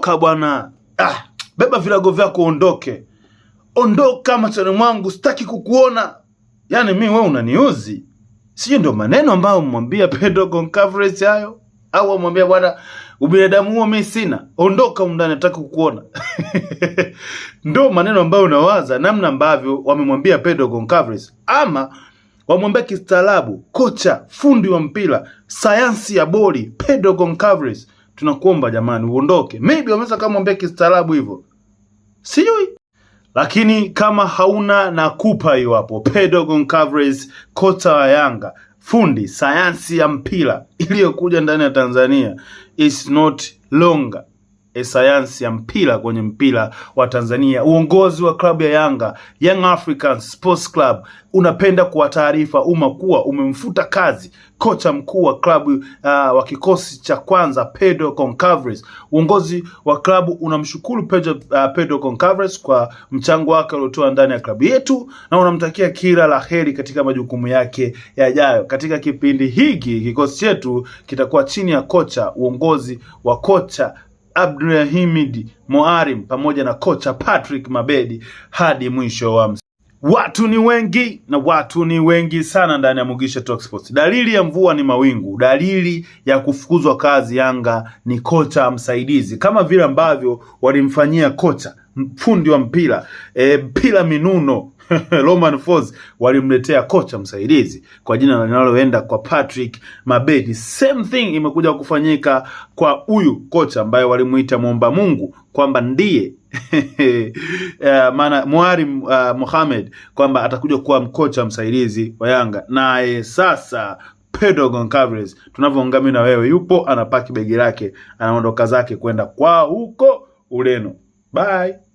Toka bwana, ah, beba vilago vyako ondoke, ondoka machoni mwangu, sitaki kukuona. Yani mi wewe unaniuzi. Sijui ndio maneno ambayo mmwambia Pedro Goncalves hayo, au amwambia bwana, ubinadamu huo mi sina, ondoka humu ndani, nataka kukuona. Ndo maneno ambayo unawaza namna ambavyo wamemwambia Pedro Goncalves, ama wamwambia kistaarabu, kocha fundi wa mpira, sayansi ya boli, Pedro Goncalves, tunakuomba jamani uondoke. Maybe wameweza kamwambia kistaarabu hivyo, sijui lakini kama hauna nakupa hiyo hapo. Pedro Goncalves, kocha wa Yanga, fundi sayansi ya mpira iliyokuja ndani ya Tanzania is not longer a sayansi ya mpira kwenye mpira wa Tanzania. Uongozi wa klabu ya Yanga, Young Africans Sports Club, unapenda kuwataarifa umma kuwa umemfuta kazi kocha mkuu wa klabu wa kikosi cha kwanza Pedro Goncalves. Uongozi wa klabu unamshukuru Pedro Goncalves kwa mchango wake aliotoa ndani ya klabu yetu na unamtakia kila la heri katika majukumu yake yajayo. Katika kipindi hiki kikosi chetu kitakuwa chini ya kocha, uongozi wa kocha Abdulhamid Moarim pamoja na kocha Patrick Mabedi hadi mwisho wa msimu. Watu ni wengi na watu ni wengi sana ndani ya Mugisha Talk Sports. Dalili ya mvua ni mawingu, dalili ya kufukuzwa kazi Yanga ni kocha msaidizi, kama vile ambavyo walimfanyia kocha fundi wa mpira mpira minuno Romain Folz walimletea kocha msaidizi kwa jina linaloenda kwa Patrick Mabedi. Same thing imekuja kufanyika kwa huyu kocha ambaye walimuita mwomba Mungu kwamba ndiye maana Muarim Mohamed kwamba atakuja kuwa mkocha msaidizi wa Yanga, naye sasa Pedro Goncalves tunavyoongea mimi na wewe, yupo anapaki begi lake anaondoka zake kwenda kwa huko Ureno. Bye.